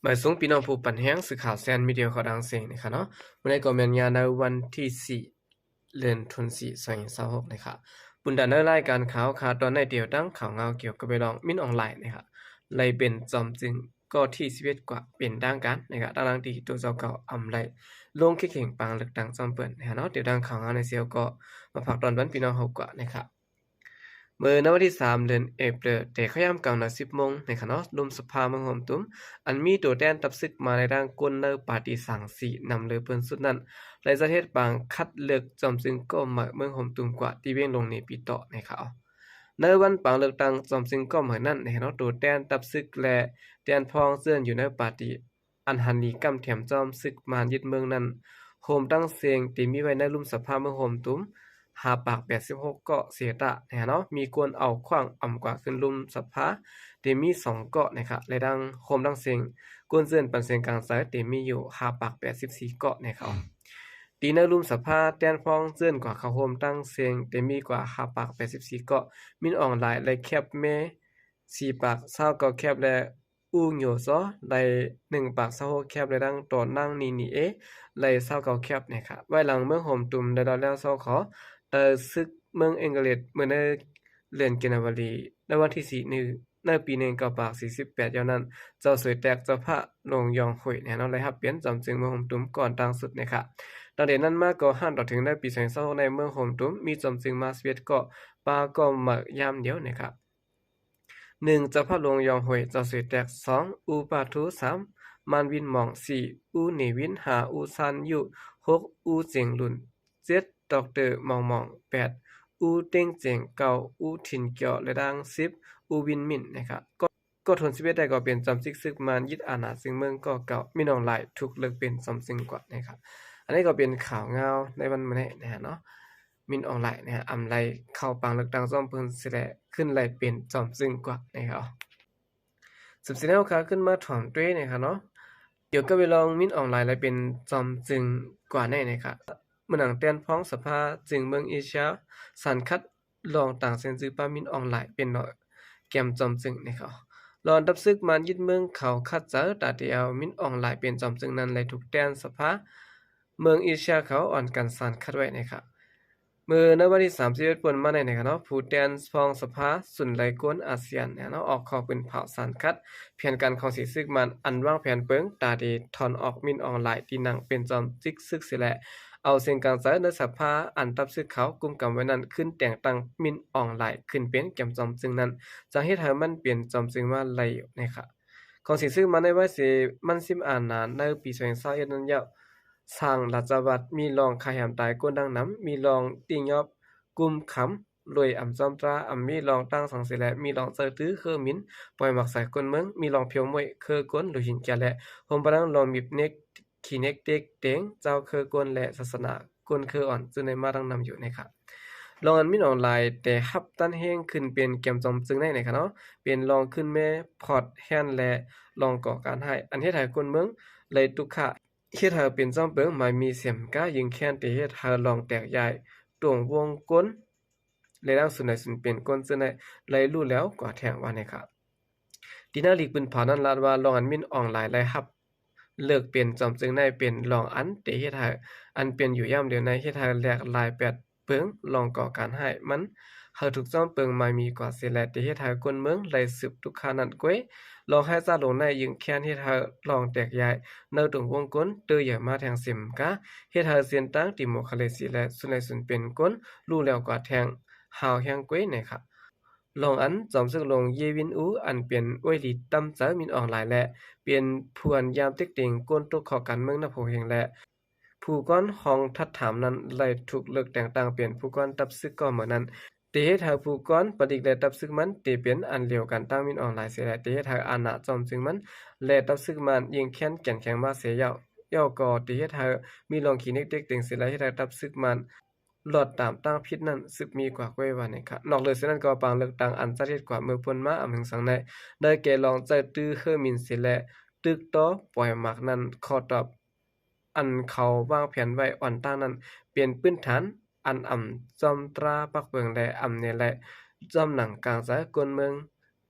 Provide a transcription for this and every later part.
ມາຍສູງພີ່ນ້ອງຜູ້ປັນແຮງ ສື່ຂ່າວແຊນມີເດຍເຂົ້າດັງເສງນີ້ຄະເນາະ. ມື້ນີ້ກໍແມ່ນຍາມໃນວັນທີສີ່ ເດືອນ ທັນວາ ສອງພັນຊາວຫົກນີ້ຄະ. ບຸນດາໃນລາຍການຂ່າວຄາຕອນໃນ ດຽວຕັ້ງຂ່າວງາວກ່ຽວກັບເລື່ອງ ມິນ ອອງລາຍ ນີ້ຄະ ໄດ້ເປັນຈອມຈຶ່ງ ກໍທີສິບເອັດກວ່າເປັນທາງການນີ້ຄະ ທັງໆທີ່ໂຕເຈົ້າເກົ່າອຳໄລລົງເຄເຄັ່ງປາງເລືອກຕັ້ງຈອມເພິ່ນນີ້ຄະເນາະ. ດຽວຕັ້ງຂ່າວງາວໃນເຊວກໍມາຝາກຕອນບັນພີ່ນ້ອງເຮົາກວ່ານີ້ຄະ. ເມື່ອໃນວັນທີສາມ ເດືອນເອເປຣ ແຕ່ເຂົ້າຍາມກາງນານ ສິບໂມງນີ້ຄະເນາະ, ລຸ່ມສະພາເມືອງຫົວໝາກຕຸ້ມ ອັນມີໂຕແທນຕັບສຶກມາໃນທາງກົນໃນປາຕີສາງສີນຳເລີເພິ່ນສຸດນັ້ນ ໄດ້ຈັດເຮັດປາງຄັດເລືອກຈອມຈຶ່ງກໍໃໝ່ເມືອງຫົວໝາກຕຸ້ມກວ່າ ທີ່ວຽງລົງເນປີຕໍ່ນີ້ຄະ. ໃນວັນປາງເລືອກຕັ້ງຈອມຈຶ່ງກໍໃໝ່ນັ້ນແນ່ເນາະ, ໂຕແທນຕັບສຶກ ແລະ ແຕນພອງເຈີ້ນຢູ່ໃນປາຕີ ອັນຫັນດີກຳແຖມຈອມສຶກມານຍຶດເມືອງນັ້ນ ໂຮມທັງເສັງທີ່ມີໄວ້ໃນລຸ່ມສະພາເມືອງຫົວໝາກຕຸ້ມ ຫ້າປາກແປດສິບຫົກເກາະເສຍຕາແນ່ເນາະ, ມີຄົນເອົາຂວ້າງອຳກວ່າຂຶ້ນລຸ່ມສະພາ ທີ່ມີສອງເກາະນີ້ຄະ ແລະ ທັງໂຮມທັງເສັງຄົນເຊີນປັນເສງກາງໃຈທີ່ມີຢູ່ ຫ້າປາກແປດສິບສີ່ເກາະນີ້ຄະ. ທີ່ໃນລຸ່ມສະພາ ແຕນພອງເຊີນກວ່າເຂົ້າໂຮມທັງເສັງທີ່ມີກວ່າ ຫ້າປາກແປດສິບສີ່ເກາະ, ມິນອອງລາຍ ໄດ້ແຄັບເມ ສີ່ປາກຊາວເກົ້າແຄັບ ແລະ ອູໂຍຊໍ ໄດ້ໜຶ່ງປາກຊາວຫົກແຄັບ ແລະ ທັງໂຕນາງນີນີເອ ໄດ້ຊາວເກົ້າແຄັບນີ້ຄະ. ພາຍຫຼັງເມືອງຫົວໝາກຕຸ້ມໄດ້ລອດແລ້ວຊອກຂໍ ແຕ່ສຶກເມືອງເອງກະລິດ ເມື່ອໃນເດືອນກັນຍາ ໃນວັນທີສີ່ ໃນປີໜຶ່ງເກົ້າປາກສີ່ສິບແປດ ຍ້ອນນັ້ນ ເຈົ້າສວຍແຕກ ເຈົ້າພະຫຼວງຢອງໂຫຍແນ່ເນາະ ໄດ້ຮັບເປັນຈອມຈຶ່ງເມືອງຫົວໝາກຕຸ້ມກ່ອນຕັ້ງສຸດນີ້ຄະ. ຕັ້ງແຕ່ນັ້ນມາກໍຫາມຕໍ່ເຖິງໃນປີສອງພັນຊາວຫົກ ໃນເມືອງຫົວໝາກຕຸ້ມ ມີຈອມຈຶ່ງມາສິບເອັດເກາະ ປະກອບມາຢ່າມດຽວນີ້ຄະ. ໜຶ່ງ ເຈົ້າພະຫຼວງຢອງໂຫຍ ເຈົ້າສວຍແຕກ, ສອງ ອູປາທູ, ສາມ ມານວິນໝອງ, ສີ່ ອູເນວິນ, ຫ້າ ອູຊານຢູ, ຫົກ ອູເຈັງລຸນ, ເຈັດ ດອກເຕີ ມອງມອງ, ແປດ ອູເຕັງເຈັງ, ເກົ້າ ອູທິນກຽວ ແລະ ທັງ ສິບ ອູວິນມິນ ນະຄະ. ກໍ ກໍທົນສິບເອັດໄດ້ກໍເປັນຈອມຈິກສຶກມານຍຶດອານາຈຶ່ງເມືອງກໍເກົ່າ ມິນອອງລາຍ ຖືກເລືອກເປັນຈອມຈຶ່ງກວ່າ ນະຄະ. ອັນນີ້ກໍເປັນຂ່າວງາວໃນວັນມື້ນີ້ ນະເນາະ. ມິນອອງລາຍ ນະ ອຳໄລເຂົ້າປາງເລືອກຕັ້ງຈອມເພິ່ນຊິແລະ ຂຶ້ນໄລເປັນຈອມຈຶ່ງກວ່າ ນະຄະ. ສຳເລັດແລ້ວ ຂ້າຂຶ້ນມາຖອມຕົວເອງ ນະຄະເນາະ ກ່ຽວກັບເລື່ອງມິນອອງລາຍ ໄລເປັນຈອມຈຶ່ງກວ່າ ນະຄະ. ເມື່ອນາງແຕນພອງສະພາຈຶ່ງເມືອງເອເຊຍ ສານຄັດລອງຕັ້ງເຊັນຊື່ປະມິນອອງລາຍ ເປັນເນາະ ແກມຈອມຈຶ່ງ ນະຄະ. ລອງອັນດັບສຶກມານຍຶດເມືອງເຂົາຄັດເຈີຕາເຕເອົາມິນອອງລາຍເປັນຈອມຈຶ່ງນັ້ນ ໄລຖືກແຕນສະພາເມືອງເອເຊຍເຂົາອ່ອນກັນສານຄັດໄວ້ ນະຄະ. ເມື່ອໃນວັນທີສາມສິບເອັດ ປົນມານີ້ ນະຄະເນາະ ຜູ້ແທນສອງສະພາສູນໄລກົນອາຊຽນ ນະເນາະ ອອກຂໍ້ປຶ້ນເຜົາສານຄັດແຜນການຂອງສີສຶກມານ ອັນວາງແຜນເປິງຕາດີຖອນອອກມິນອອງລາຍ ທີ່ນັ່ງເປັນຈອມຈິກສຶກເສຍແລະ ເອົາເສັງກາງໃຈໃນສະພາອັນຕັບສຶກເຂົາກຸມກຳໄວ້ນັ້ນ ຂຶ້ນແຕ່ງຕັ້ງມິນອອງລາຍຂຶ້ນເປັນແກມຈອມຈຶ່ງນັ້ນ ຈະເຮັດໃຫ້ມັນເປັນຈອມຈຶ່ງມາໄດ້ຢູ່ ນະຄະ. ຂອງສີສຶກມານໃນໄວເສມັນຊິມອານານໃນປີສອງພັນຊາວເອັດນັ້ນ ຍາວ ສ້າງລາຊະວັດ ມີລອງຂ້າແຮມຕາຍກົ້ນດັ່ງນຳ ມີລອງຕີຫຍອບກຸມຄຳ ລວຍອຳຈອມຕາ ອຳມີລອງຕັ້ງສັງເສ ແລະ ມີລອງເຈີຕື້ເຮີມິນ ປ່ອຍໝາກໃສ່ກົ້ນເມືອງ ມີລອງພຽວມ້ວຍເຄີກົ້ນ ລູຫີນກຽ ແລະ ໂຮມປະດັງລອງມີບເນັກ ຂີ້ເນັກເຕັກເຕັງ ເຈົ້າເຄີກ້ນ ແລະ ສາສະໜາກົ້ນເຄີອ່ອນ ຈະໄດ້ມາດັ່ງນຳຢູ່ ນະຄະ. ລອງອັນມິນອອງລາຍ ແຕ່ຮັບຕັນແຮງຂຶ້ນເປັນແກມຈອມຈຶ່ງໃນ ນະຄະເນາະ ເປັນລອງຂຶ້ນແມ່ພອດແຮນ ແລະ ລອງກໍ່ການຮ້າຍ ອັນເຮັດໃຫ້ກົ້ນເມືອງໄລຕຸກຂະ ເຮັດໃຫ້ເປັນຈອມເປິງມາຍມີເສມກາ ຍິງແຄ້ນທີ່ເຮັດໃຫ້ລອງແຕກຢາຍຕົງວົງກົ້ນ ແລະ ດັ່ງສູນໃດສູນເປັນກົ້ນເຊິ່ງໄດ້ໄລຮູ້ແລ້ວກວ່າແທງວ່າ ນະຄະ. ທີ່ນາລິກປືນເຜົານັ້ນລາດວ່າ ລອງອັນມິນອອງລາຍໄດ້ຮັບເລືອກເປັນຈອມຈຶ່ງໃນເປັນລອງອັນເຕເຮັດໃຫ້ ອັນເປັນຢູ່ຍາມດຽວໃນເຮັດໃຫ້ແຫຼກລາຍແປດ ເປິງລອງກໍ່ການຮ້າຍມັນ ເຮົາຖືກຈອມເປິງມາຍມີກວ່າເສຍແລະ ທີ່ເຮັດໃຫ້ກົ້ນເມືອງໄດ້ສືບຕຸກຂະນັ້ນກ້ວຍ ລອງຮ້າຍຊາດລົງໃນຍິງແຄ້ນເຮັດໃຫ້ລອງແຕກຢາຍ ໃນຕົງວົງກົ້ນເຕີໃຫຍ່ມາແທງເສມກາ ເຮັດໃຫ້ເສັ້ນທາງດີໂມຄຣາຊີ ແລະ ສູນໃດສູນເປັນກົ້ນ ຮູ້ແລ້ວກວ່າແທງ ຫາວແຮງກ້ວຍ ນະຄະ. ລອງອັນຈອມສຶກຫຼວງເຢວິນອູ ອັນເປັນເອື້ອຍຫຼີຕຳໃຈມິນອອງລາຍ ແລະ ເປັນຜູ້ອັນຍາມເຕັກເຕັງກົ້ນຕົກເຄາະການເມືອງນັບຫົວເຮັງ ແລະ ຜູ້ກ່ອນຮອງທັດຖາມນັ້ນ ໄດ້ຖືກເລືອກແຕ່ງຕັ້ງເປັນຜູ້ກ່ອນຕັບສຶກກໍເໝີນັ້ນ ເຕເຮັດໃຫ້ຜູ້ກ່ອນປະດິກ ແລະ ຕັບສຶກມັນເຕເປັນອັນດຽວກັນຕາມມິນອອງລາຍເສຍແລະ ເຕເຮັດໃຫ້ອານາຈອມຈຶ່ງມັນ ແລະ ຕັບຊຶກມັນຍິງແຄ້ນແກ່ນແຂງມາເສຍເຍົາ ເຍົາກໍເຕເຮັດໃຫ້ມີລອງຂີ້ເນັກເຕັກເຕັງເສຍແລະ ເຮັດໃຫ້ຕັບຊຶກມັນລອດຕາມທາງຜິດນັ້ນສືບມີກວ່າກ້ວຍວ່າ ນະຄະ. ນອກເຫຼືອເສຍນັ້ນກໍປາງເລືອກຕັ້ງອັນຈັດເຮັດກວ່າເມື່ອພົ້ນມາອຳເພິງສັງໃນ ໄດ້ແກ່ລອງໃຈຕື້ເຮີມິນເສຍແລະ ຕຶກຕໍ່ປ່ອຍໝາກນັ້ນ ຂໍ້ຕອບ ອັນເຂົາວາງແຜນໄວ້ອ່ອນຕັ້ງນັ້ນ ເປັນພື້ນຖານອັນອຳຈອມຕາປັກເບິ່ງ ແລະ ອຳເນໄລຈອມໜັງກາງໃຈກົ້ນເມືອງ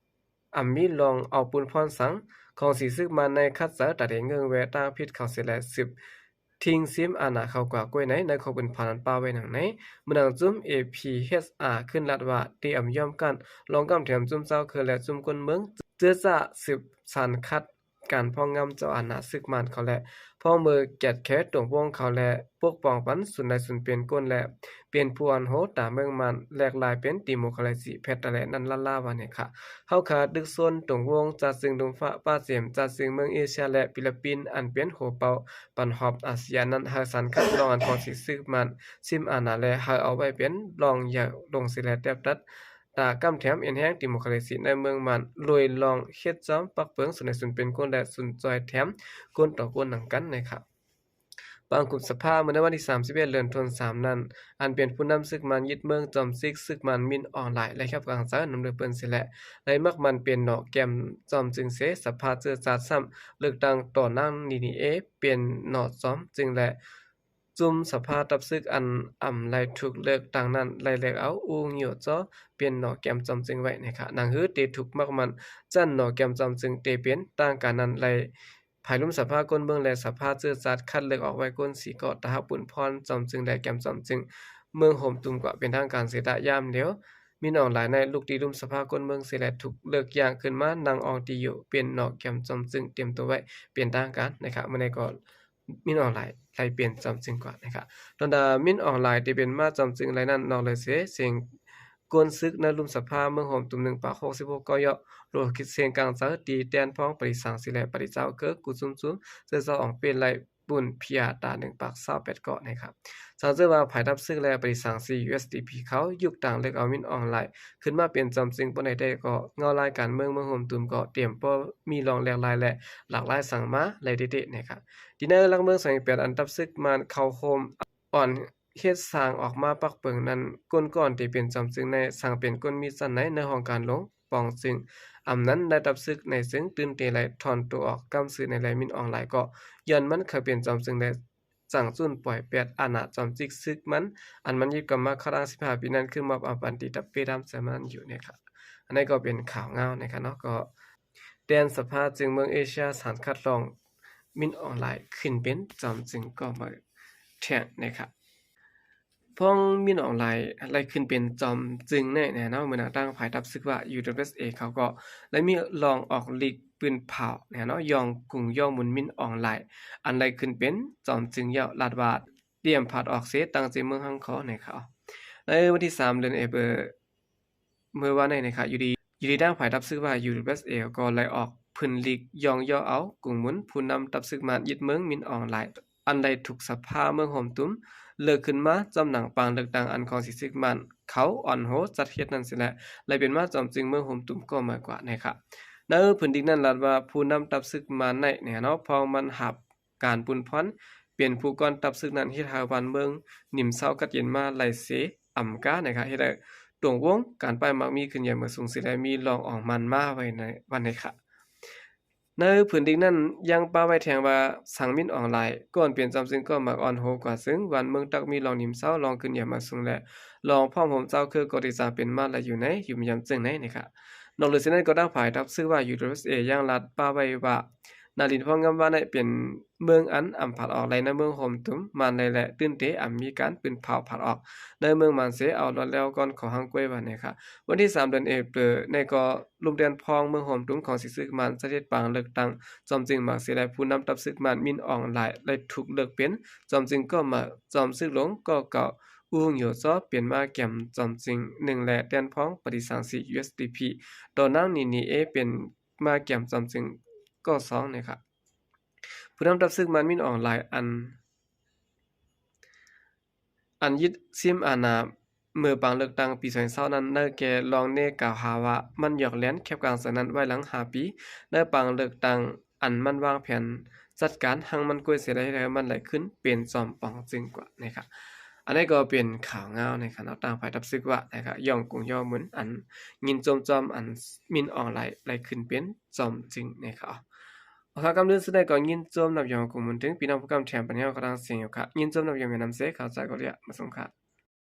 ອຳມີລອງເອົາປຸນພອນສັງ ຂອງສີຊຶກມານໃນຂັດໃຈຕາເດເງິ້ງແວຕາງຜິດເຂົາເສຍແລະ ສືບ ທິງຊິມອານາເຂົາກວ່າກ້ວຍໃນ ໃນຂໍ້ມູນພານນັ້ນປະໄວ້ດັ່ງໃນ ເມື່ອນາງຈຸ້ມ ເອພີເອັດອາ ຂຶ້ນລັດວ່າ ເຕອຳຍອມກັນ ລອງກຳແຖມຈຸ້ມເຈົ້າເຄືອ ແລະ ຈຸ້ມກົ້ນເມືອງ ເຈືອຈະສືບສານຂັດການພອກງຳເຈົ້າອານາຊຶກມານເຂົາ ແລະ ພ້ອມມືກຽດແຄຕົງວົງເຂົາ ແລະ ປົກປ້ອງປັນສູນໃດສູນເປັນກົ້ນ ແລະ ເປັນຜູ້ອ່ອນໂຮຕາເມືອງມານ ແຫຼກຫຼາຍເປັນດີໂມຄຣາຊີ ແພດຕະແລນັ້ນລ້າໆວ່າແນ່ຂະ ເຮົາຂາດດຶກຊົນຕົງວົງ ຈາດຈຶ່ງດຸມຟ້າປ້າເຈມ ຈາດຈຶ່ງເມືອງເອເຊຍ ແລະ ຟີລິບປິນ ອັນເປັນຫົວເປົ່າ ປັນຮອບອາຊຽນນັ້ນ ໃຫ້ສານຄັດລອງອັນຂອງສີຊຶກມານຊິມອານາ ແລະ ໃຫ້ເອົາໄວ້ເປັນລ່ອງໃຫຍ່ລົງເສຍ ແລະ ແຕບຕັດຕາກຳແຖມເອັນແຮງດີໂມຄຣາຊີໃນເມືອງມານ ໂດຍລອງເຮັດຈອມປັກເປິງສູນໃດສູນເປັນກົ້ນ ແລະ ສູນຈ່ອຍແຖມກົ້ນຕໍ່ກົ້ນນຳກັນນະຄະ. ປາງກຸບສະພາ ເມື່ອໃນວັນທີສາມສິບເອັດ ເດືອນທັນວາ ສາມນັ້ນ ອັນເປັນຜູ້ນຳຊຶກມານຍຶດເມືອງ ຈອມຊຶກຊຶກມານມິນອອງລາຍ ແລະ ແຄບກາງໃຈນຳດ້ວຍເພິ່ນເສຍ ແລະ ໄດ້ມັກມັນເປັນໜໍ່ແກ້ມຈອມຈຶ່ງເສ ສະພາເຈີຈາດຊ້ຳເລືອກຕັ້ງຕໍ່ນາງນີນີເອ ເປັນໜໍ່ຈອມຈຶ່ງ ແລະ ຈຸ້ມສະພາຕັບຊຶກອັນອຳໄລຖືກເລືອກຕັ້ງນັ້ນ ໄດ້ເລືອກເອົາອູງໂຍຈໍ ເປັນໜໍ່ແກ້ມຈອມຈຶ່ງໄວ້ນະຄະ. ໜັງຫືເຕຖືກມັກມັນຈັນໜໍ່ແກ້ມຈອມຈຶ່ງເຕເປັນທາງການນັ້ນ ໄດ້ ພາຍລຸ່ມສະພາກົ້ນເມືອງ ແລະ ສະພາເຈີຈາດຄັດເລືອກອອກໄວ້ກົ້ນສີ່ກໍ ຕາຮັກບຸນພອນຈອມຈຶ່ງ ແລະ ແກ້ມຈອມຈຶ່ງເມືອງໂຮມຕຸມກວ່າເປັນທາງການເສຍ ຕະຍາມດຽວ ມິນອອງລາຍໃນລຸກຕີລຸ່ມສະພາກົ້ນເມືອງເສຍ ແລະ ຖືກເລືອກຍ້າຍຂຶ້ນມານັ່ງອອງຕີຢູ່ເປັນໜໍ່ແກ້ມຈອມຈຶ່ງເຕັມໂຕໄວ້ເປັນທາງການນະຄະ. ມື້ໃນກໍ ມິນອອງລາຍໄດ້ເປັນຈອມຈຶ່ງກວ່ານະຄະ. ດອນດາມິນອອງລາຍທີ່ເປັນມາຈອມຈຶ່ງລາຍນັ້ນ ນອກເລີຍເສຍ ເສັງກົ້ນຊຶກໃນລຸ່ມສະພາເມືອງໂຮມຕຸມ ໜຶ່ງປາກຫົກສິບຫົກກໍເຍາະ ໂລຄິດເສັງກາງໃຈ ຕີແຕນພອງປະລິສັງສີ ແລະ ປະລິເຈົ້າເກີກ ກູຈຸ້ມຈຸ້ມ ເຈີເຈົ້າອອງເປນໄລບຸນພິຍາຕາ ໜຶ່ງປາກຊາວແປດກໍນະຄະ. ສັງເກດວ່າພາຍທັບຊຶກ ແລະ ປະລິສັງສີ ຢູເອັສດີພີ ເຂົາຍຸກຕ່າງເລືອກເອົາມິນອອງລາຍ ຂຶ້ນມາເປັນຈອມຈຶ່ງປານໃດແຕ່ກໍ ເງົາລາຍການເມືອງເມືອງໂຮມຕຸມກໍຕຽມບໍ່ມີລອງແຫຼກຫຼາຍ ແລະ ຫຼາກຫຼາຍສັງມາໄດ້ເດໆນະຄະ. ທີ່ໃນຫຼັກເມືອງສອງແປດ ອັນຕັບຊຶກມານເຂົ້າໂຮມ ອ່ອນເຮັດສ້າງອອກມາປັກເປິງນັ້ນ ກົ້ນກ່ອນທີ່ເປັນຈອມຈຶ່ງໃນ ສັງເປັນກົ້ນມີຈັນໃນ ໃນຫ້ອງການຫຼົງປ່ອງຈຶ່ງ ອຳນັ້ນໄດ້ຕັບຊຶກໃນຈຶ່ງຕື່ນເຕໄລຖອນໂຕອອກ ກຳຊື່ໃນໄລມິນອອງລາຍກໍ ຍ້ອນມັນເຄີຍເປັນຈອມຈຶ່ງໃນ ຈັ່ງຈຸນປ່ອຍແປດອານາຈອມຈິກຊຶກມັນ ອັນມັນຍຶດກຳມາຂະຫຼາງສິບຫ້າປີນັ້ນ ຄືມອບອຳປັນຕີຕັບເປ້ດຳໃສ່ມັນຢູ່ນະຄະ. ອັນນີ້ກໍເປັນຂ່າວງາວນະຄະເນາະ ກໍແຕ່ນສະພາຈຶ່ງເມືອງເອເຊຍ ສານຄັດລອງມິນອອງລາຍຂຶ້ນເປັນຈອມຈຶ່ງກໍມາແທນນະຄະ. ພອງມິນອອງລາຍໄດ້ຂຶ້ນເປັນຈອມຈຶ່ງແນ່ເນາະ ເມື່ອນາງຕັ້ງພາຍທັບຊຶກວ່າ ຢູດັບເບິນເອັສເອ ເຂົາກໍໄດ້ມີລອງອອກລິກປືນເຜົາແນ່ເນາະ ຍ້ອງກຸງຍ້ອງໝູນມິນອອງລາຍ ອັນໄດ້ຂຶ້ນເປັນຈອມຈຶ່ງແລ້ວ ລາດວ່າຕຽມຜັດອອກເສຍຕັ້ງໃຈເມືອງຮັງຄໍນະຄະ. ໃນວັນທີສາມ ເດືອນເອເປີ ເມື່ອວານນີ້ນະຄະ ຢູ່ດີ ຢູ່ດີທາງພາຍທັບຊຶກວ່າ ຢູດັບເບິນເອັສເອ ກໍໄດ້ອອກຜືນລິກຍ້ອງຍໍເອົາກຸງໝູນຜູ້ນຳຕັບຊຶກມານຍຶດເມືອງມິນອອງລາຍ ອັນໄດ້ຖືກສະພາເມືອງໂຮມຕຸມເລືອກຂຶ້ນມາຈອມຫຼັງປາງເລືອກຕັ້ງ ອັນຂອງສີຊຶກມານເຂົາອ່ອນໂຮຈັດເຮັດນັ້ນເສຍ ແລະ ໄດ້ເປັນມາຈອມຈຶ່ງເມືອງໂຮມຕຸມກໍມາກວ່ານະຄະ. ໃນຜືນລິກນັ້ນລາດວ່າ ຜູ້ນຳຕັບຊຶກມານໃນແນວເນາະ ພອງມັນຮັບການປຸນພອນ ເປັນຜູ້ກ່ອນຕັບຊຶກນັ້ນ ເຮັດໃຫ້ບ້ານເມືອງໜິມເຊົາກັດເຢັນມາໄຫຼເສອຳການະຄະ ເຮັດໃຫ້ຕົງວົງການປ້າຍໝາກມີຂຶ້ນຢ່າງມາສູງເສຍ ແລະ ມີລອງອອກມັນມາໄວ້ໃນວັນນະຄະ. ໃນຜືນດິກນັ້ນຍັງປະໄວ້ແທງວ່າ ສັງມິນອອງລາຍ ກ່ອນເປັນຈອມຈຶ່ງກໍມັກອ່ອນໂຮກວ່າ ຊຶ່ງບ້ານເມືອງຕັກມີລອງໜິມເຊົາ ລອງຂຶ້ນຢ່າມາສູງ ແລະ ລອງພ້ອມໂຮມເຈົ້າຄືກໍທີ່ຈະເປັນມາໄດ້ຢູ່ໃນຍຸມຍາມເຊິ່ງໃນນະຄະ. ນອກເຫຼືອຈາກນັ້ນກໍ ທາງຝ່າຍທັບຊຶກວ່າ ຢູດັບເບິນເອັສເອ ຍັງລາດປະໄວ້ວ່າ ນາລິນພອງງາມວ່າໃນເປັນເມືອງອັນອຳຜັດອອກໄດ້ໃນເມືອງໂຮມຕຸມມານໃນ ແລະ ຕື່ນເຕອຳມີການປືນເຜົາຜັດອອກໃນເມືອງມານເສ ເອົາລອດແລ້ວກ່ອນຂໍຮັງກ້ວຍວ່ານະຄະ. ວັນທີສາມ ເດືອນເອເປີ ໃນກໍ ລຸ່ມແດນພອງເມືອງໂຮມຕຸມຂອງສີຊຶກມານ ຈະເຮັດປາງເລືອກຕັ້ງຈອມຈຶ່ງໝາກເສ ແລະ ຜູ້ນຳທັບຊຶກມານມິນອອງລາຍ ໄດ້ຖືກເລືອກເປັນຈອມຈຶ່ງກໍໝາກ ຈອມຊຶກຫຼົງກໍເກົ່າ ອູຮຸງໂຍຈໍ ເປັນມາແກມຈອມຈຶ່ງໜຶ່ງ ແລະ ແດນພອງປະຕິສັງສີ ຢູເອັສດີພີ ຕໍ່ນາງນີນີເອ ເປັນມາແກມຈອມຈຶ່ງກໍສອງນະຄະ. ຜູ້ນຳທັບຊຶກມານມິນອອງລາຍ ອັນ ອັນຍຶດຊິມອານາເມື່ອປາງເລືອກຕັ້ງປີສອງພັນຊາວນັ້ນ ໄດ້ແກ່ລອງເນກາວຫາວ່າ ມັນຫຍອກແລນແຄບກາງໃຈນັ້ນ ໄວ້ຫຼັງຫ້າປີ ໃນປາງເລືອກຕັ້ງ ອັນມັນວາງແຜນຈັດການຮັ່ງມັນກ້ວຍເສຍ ແລະ ເຮັດໃຫ້ມັນໄຫຼຂຶ້ນເປັນຈອມປອງຈຶ່ງກວ່ານະຄະ. ອັນນີ້ກໍເປັນຂ່າວງາວນະຄະເນາະ ທາງຝ່າຍທັບຊຶກວ່ານະຄະ ຍ້ອງກຸງຍໍໝູນ ອັນຍິນໂຈມຈອມ ອັນມິນອອງລາຍ ໄຫຼຂຶ້ນເປັນຈອມຈຶ່ງນະຄະ. ເອົາລະ ກຳເລື່ອງສຸດທ້າຍກໍຍິນໂຈມນຳຢອງກຸງໝູນເຖິງພີ່ນ້ອງຜູ້ກຳແຖມປັນຍາຂອງທາງສຽງຢູ່ຄະ ຍິນໂຈມນຳຢອງແມ່ນຳເສ ເຂົ້າໃຈກໍເລຍມາສົ່ງຄະ.